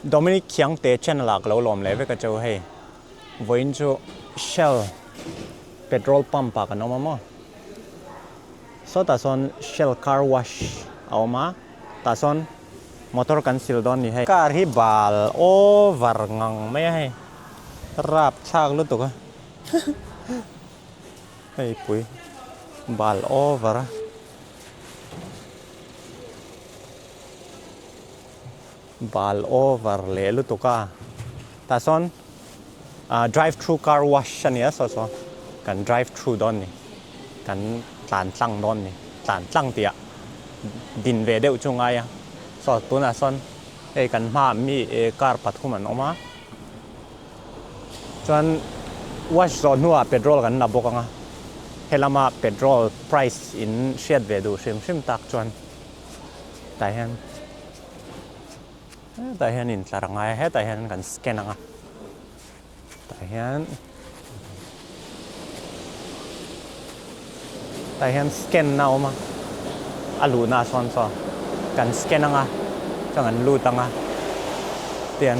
Dominic Khiangte channel ah ka lo lawm leh vek a cheu hei. Vawiin chu Shell petrol pump ah kan awm a maw. Sawtah sawn Shell car wash a awm a, tah sawn motor kan sil dawn ni hei. Car hi bal over ngang mai a hei, rap thlak lutuk a hei pui bal over a. Bal over leh lutuk a, tah sawn drive through car wash a nia saw saw kan drive through dawn ni, kan tlan tlang dawn ni, tlan tlang tih ah din ve deuh chu ngai a, saw tunah sawn hei kan hmaah mi car pathum an awm a, chuan wash zawh hnuah petrol kan la bawk ang a, helama petrol price in hriat ve duh hrim hrim tak chuan tah hian. Hetah hian intlar a ngai a, hetah hian kan scan ang a, tah hian tah hian scan na a awm a, a luhna ah sawn saw kan scan ang a, chuan kan lut ang a, tian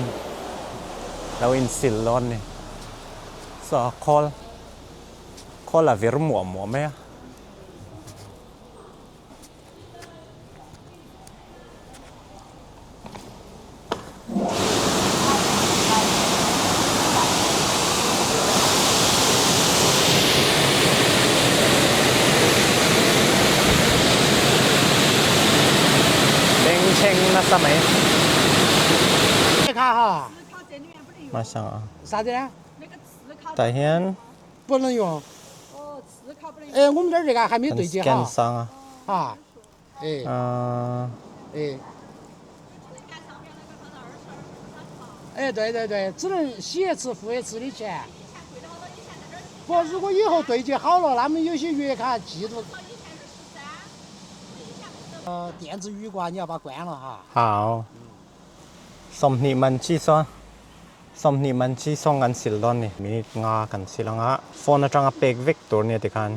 lo insil dawn a ni, saw khawl khawl a vir muah muah mai a. Bengchheng nasa mai. Hmasa tah hian. Kan scan sang a. Hau. Sawmhnih man chi sawn sawmhnih man chi sawn kan sil dawn ni. Minute nga kan sil anga phone atanga pek vek tur nia tikhan.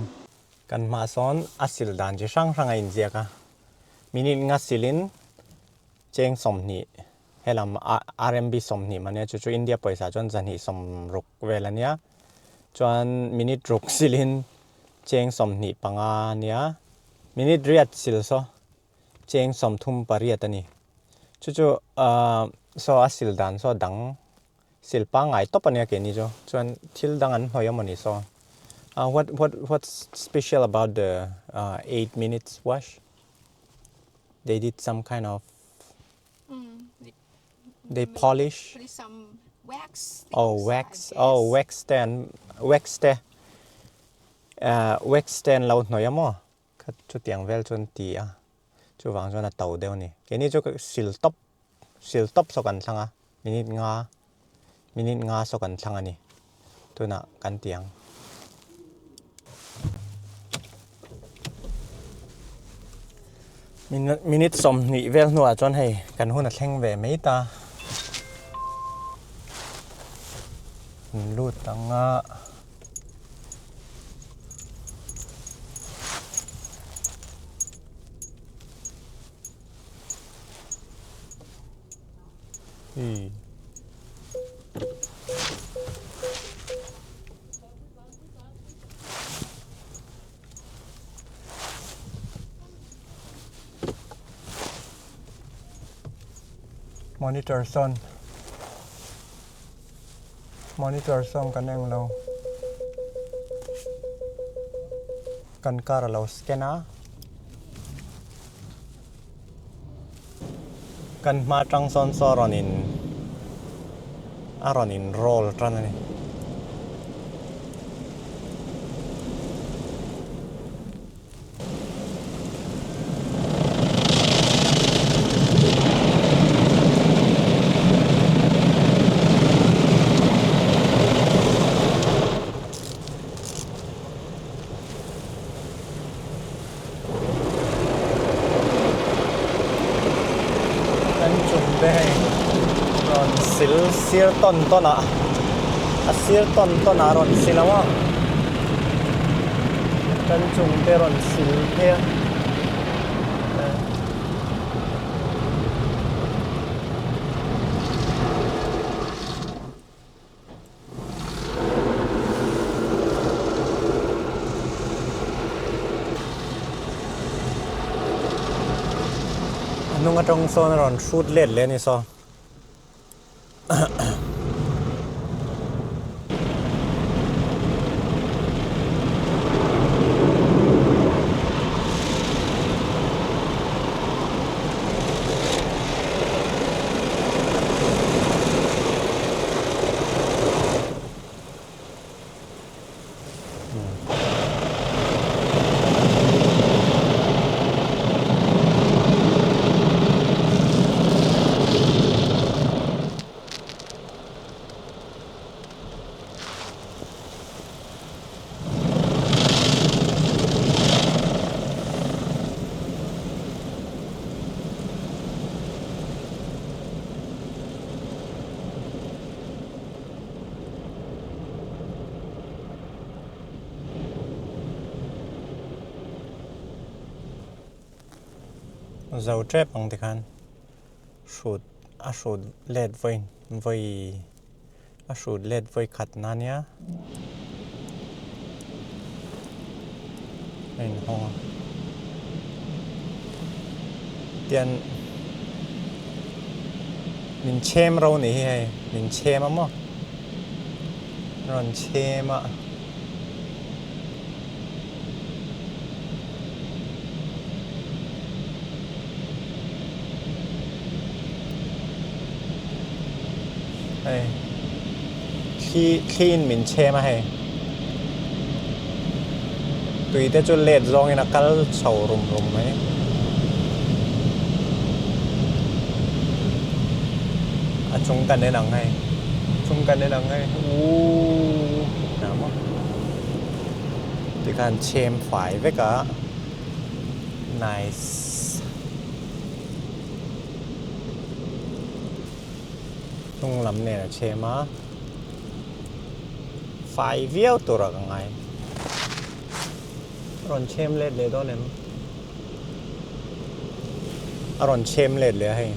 Kan hmah sawn a sil dan chi hrang hrang a inziak a, minute nga silin cheng sawmhnih helam RMB sawmhnih mah nia chu chu India pawisa chuan zahnih sawmruk vel a nia chuan minute ruk silin cheng sawmhnih panga a nia minute riat sil saw cheng sawmthum pariat a ni chu chu ahh saw a sil dan saw dang Sil pangngai tawp a nia keini chu. Chuan thil dang an hnawih a mawni saw. What what what's special about the 8 minutes wash? They did some kind of they polish Put some wax. Oh wax oh wax te an wax te wax te an lo hnawih a maw? Kha chutiang vel chu an ti a, chuvang chuan a to deuh a ni. Keini chu sil tawp sil tawp saw kan thlang a, minute nga minute nga saw kan thlang a ni tunah kan ti ang. Minute sawmhnih vel hnuah chuan hei kan hun a thleng ve mai ta. Lut ang a. Monitor sawn Monitor sawng kan eng lo. Kan car a lo scan a. Kan hma tang sawn saw rawn in a rawn in roll tan a ni. Kan chung te hei rawn sil sir tawn tawn ah a sir tawn tawn ah rawn sil ang aw. Kan chung te rawn sil phei a. atang sawn a rawn hrut let leh a ni saw. Zo tep ang tikhan hrut a hrut let vawi vawi a hrut let vawi khat na nia a inhawng a tian min chhem ro ni hi hei min chhem a maw rawn chhem a. Hei thli thli in min chhem a hei tui te chu let zawng in a kal chho rum rum mai. A chung kan en ang hei chung kan en ang hei uuh tikhan chhem fai vek a nice. Hnung lam nen a chhem a, fai viau tur a ka ngai. A rawn chhem let leh dawn em? A rawn chhem let leh a hei.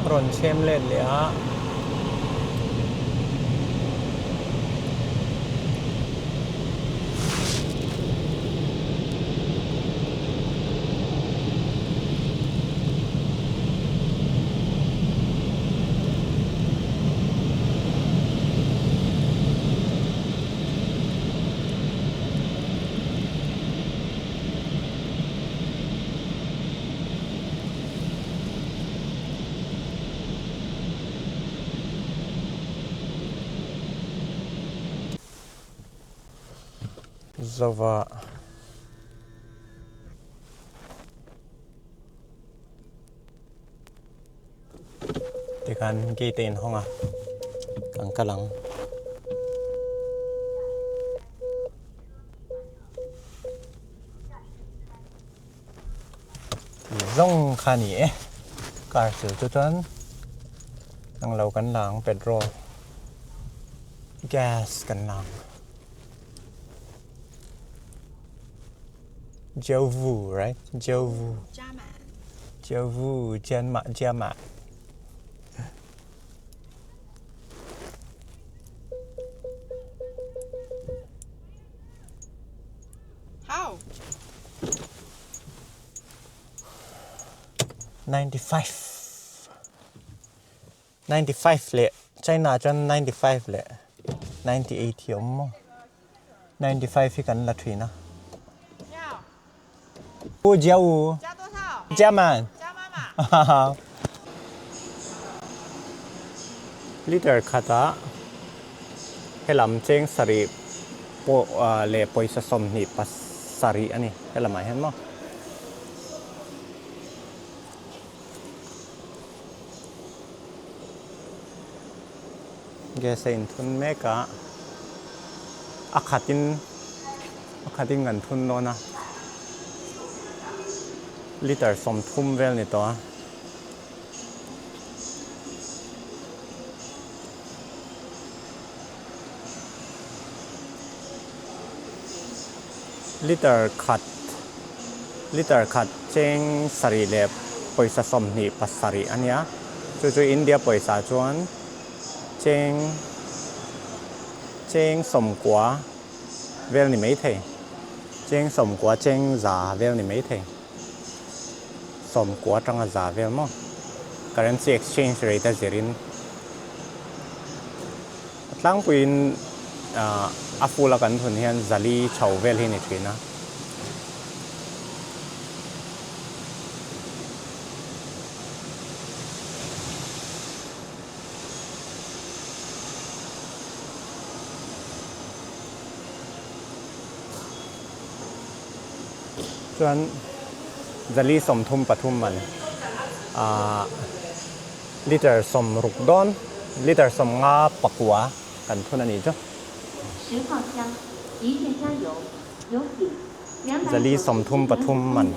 A rawn chhem let leh a. Zova. Tikhan gate a inhawng a, kan kal ang. Zawng kha ni e, car sil chu chuan ang lo kan la ang petrol gas kan la ang. Jiuvu right? Jiuvu. Jiuvu Jianma Jiama. How? 95. 95 leh China chuan 95 leh 98 hi a awm maw? 95 hi kan la thin a. Pu Jiao Wu. Jia man. Liter khatah helam cheng sarih pawh leh pawisa 27 a ni helamah hian maw. Gas a inthun mek a, a khatin a khatin kan thun dawn a, liter 30 vel ni tawh a. Liter khat liter khat. Cheng sarih leh pawisa 27 a nia. Chu chu India pawisa chuan cheng cheng 90 vel ni maithei. Cheng 90 cheng 100 vel ni maithei. 90 atanga 100 vel maw? Currency exchange rate a zirin a tlangpuiin a full a kan thun hian 400 chho vel hi ni thin a. Chuan 433 man ah liter 60 dawn liter 59 kan thun a nih chu. 433 man.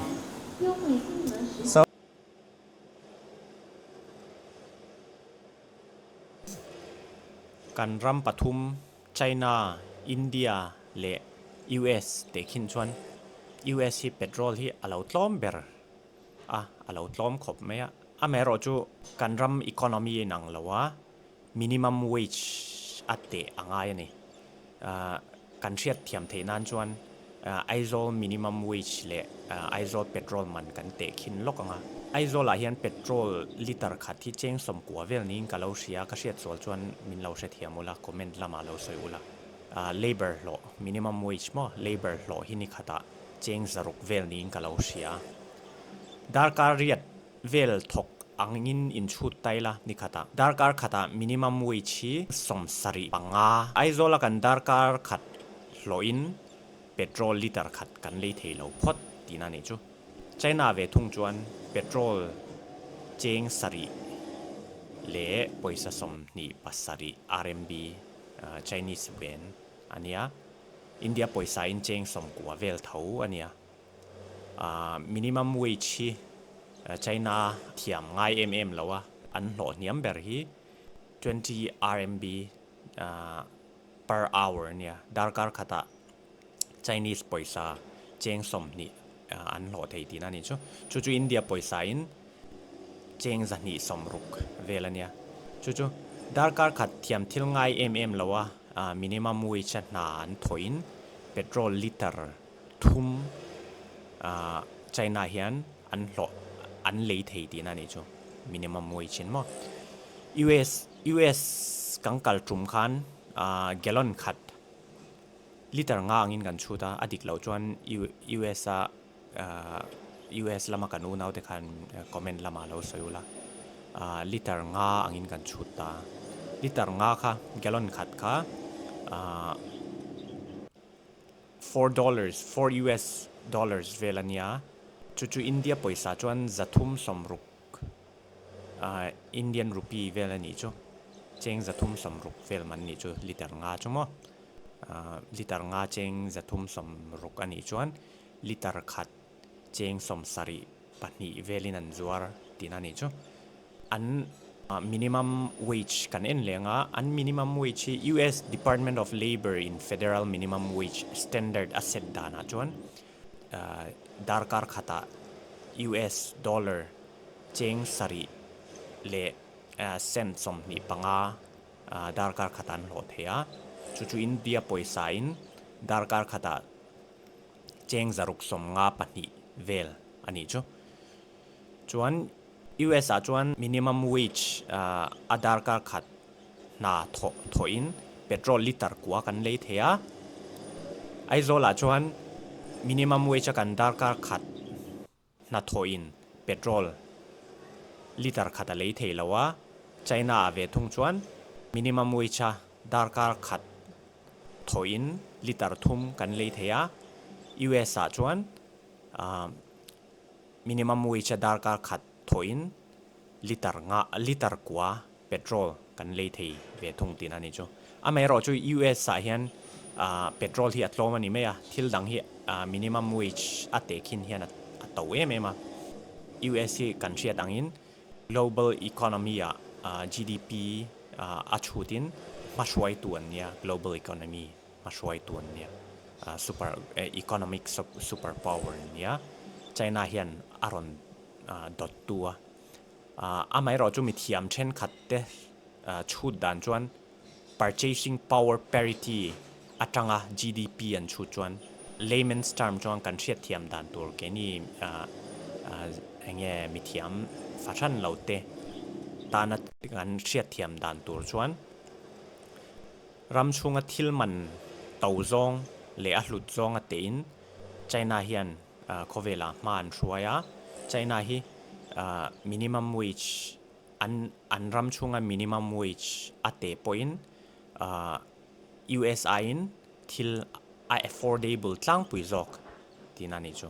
Kan ram pathum China, India leh US teh khin chuan US hi petrol hi a lo tlawm ber a, a lo tlawm khawp mai a. Amaherawh chu kan ram economy a inang lo a, minimum wage a teh a ngai a ni. Kan hriat thiam theih nan chuan Aizawl minimum wage leh Aizawl petrol man kan teh khin lawk ang a. Aizawlah hian petrol liter khat hi cheng 90 vel niin ka lo hria, ka hriat sual chuan min lo hrethiam ula, comment lamah lo sawi ula. Labour hlawh, minimum wage maw, labour hlawh hi ni khatah cheng 600 vel niin ka lo hria. Darkar riat vel thawk angin inchhut ta ila ni khatah darkar khatah minimum wage hi 75. Aizawla kan darkar khat hlawhin petrol liter khat kan lei thei lo phawt tihna a nih chu. China ve thung chuan petrol cheng 7 leh pawisa 27 RMB, Chinese yuan, a nia. India pawisa in cheng 90 vel tho a nia. Minimum wage hi China thiam ngai em em lo a, an hlawh hniam ber hi 20 RMB per hour a nia. Darkar khatah Chinese pawisa cheng 20 an hlawh thei tihna a nih chu. Chu chu India pawisa in cheng 260 vel a nia. Chu chu darkar khat thiam thil ngai em em lo a, minimum wage a hna an thawhin petrol liter thum China hian an hlawh an lei thei tihna a nih chu minimum wage in maw. US US kan kal tum khan gallon khat liter nga angin kan chhut a, a dik loh chuan US a US lama kan unau te khan comment lamah lo sawi ula liter nga angin kan chhut ta liter nga kha gallon khat kha $4, US dollars, vel a nia, chu chu India pawisa chuan 360 Indian rupee vel a nih chu, cheng 360 vel man nih chu liter nga chu maw, liter nga cheng 360 a nih chuan liter khat cheng 72 velin an zuar tihna a nih chu. An minimum wage kan en leh anga, an minimum wage hi US Department of Labor in Federal Minimum Wage Standard a set danah chuan darkar khatah US dollar cheng 7 leh cent 25 darkar khatah an hlawh thei a, chu chu India pawisa in darkar khatah cheng 652 vel a nih chu. Chuan US ah chuan minimum wage a darkar khat hna thawh thawhin petrol liter kua kan lei thei a. Aizawl ah chuan minimum wage a kan darkar khat hna thawhin petrol liter khat a lei thei lo a. China ah ve thung chuan minimum wage a darkar khat thawhin liter thum kan lei thei a. US ah chuan Minimum wage a darkar khat thawhin liter nga liter kua petrol kan lei thei ve thung tihna a ni chu. Amaherawh chu US ah hian petrol hi a tlawm a ni mai a, thil dang hi minimum wage a teh khin hian a to em em a. US hi kan hriat angin global economy ah GDP a chhutin hmahruaitu an nia, global economy hmahruaitu an nia, super economic super power an nia. China hian a rawn dawt tu a. Amaherawh chu mithiam thenkhat te chhut dan chuan purchasing power parity atanga GDP an chhut chuan layman's term chuan kan hriatthiam dan tur keini eng nge mithiam fahran lo te tana kan hriatthiam dan tur chuan ram chhunga thil man to zawng leh a hlut zawnga tein China hian khawvelah hma an hruai a, China hi minimum wage an an ram chhunga minimum wage a teh pawhin US aiin thil a affordable tlangpui zawk tihna a nih chu.